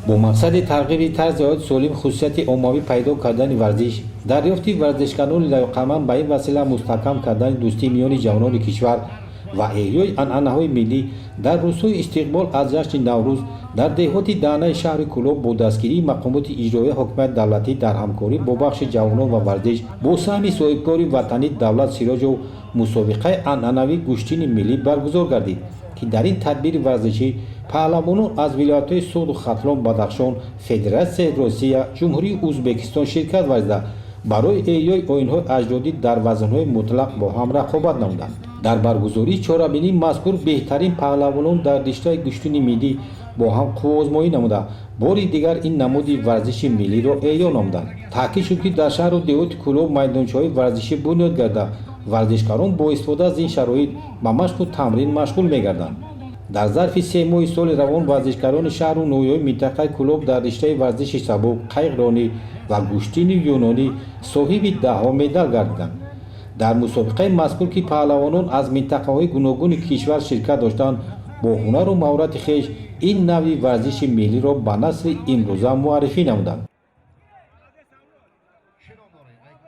Бо мақсади тарғиби тарзи ҳаёти солим, хусусияти оммавӣ пайдо кардани варзиш, дарёфти варзишгарони лаёқатманд, ба ин васила мустаҳкам кардани дӯстии миёни ҷавонони кишвар ва эҳёи анъанаҳои миллӣ, дар рӯзҳои истиқбол аз ҷашни Наврӯз дар деҳоти Даънаи шаҳри Кӯлоб бо дастгирии мақомоти иҷроияи ҳокимияти давлатӣ дар ҳамкорӣ бо бахши ҷавонон ва варзиш, бо саҳми соҳибкори ватанӣ Давлат Сироҷов мусобиқаи анъанавии гӯштини миллӣ баргузор гардид, ки дар ин тадбири варзишӣ паҳлавонон аз вилоятҳои Суғду Хатлон, Бадахшон, Федератсияи Россия, Ҷумҳурии Ӯзбекистон ширкат варзида, барои эҳёи оинҳои аҷдодӣ дар вазнҳои мутлақ бо ҳам рақобат намуданд. Дар баргузории чорабинии мазкур беҳтарин паҳлавонон дар риштаи гӯштини миллӣ бо ҳам қувваозмоӣ намуда, бори дигар ин намуди варзиши миллиро эҳё намуданд. Таъкид шуд, ки дар шаҳру деҳоти Кӯлоб майдончаҳои варзишӣ бунёд гарда, варзишкарон бо истифода аз ин шароит ба машқу тамрин машғул мегарданд. Дар зарфи 3 моҳи соли равон варзишгарони шаҳру ноҳияҳои минтақаи Кӯлоб дар риштаи варзиши сабук, қайиқронӣ ва гӯштини юнонӣ соҳиби даҳҳо медал гардиданд. Дар мусобиқаи мазкур, ки паҳлавонон аз минтақаҳои гуногуни кишвар ширкат доштанд, бо ҳунару маҳорати хеш ин навъи варзиши миллиро ба насли имрӯза муаррифӣ намуданд.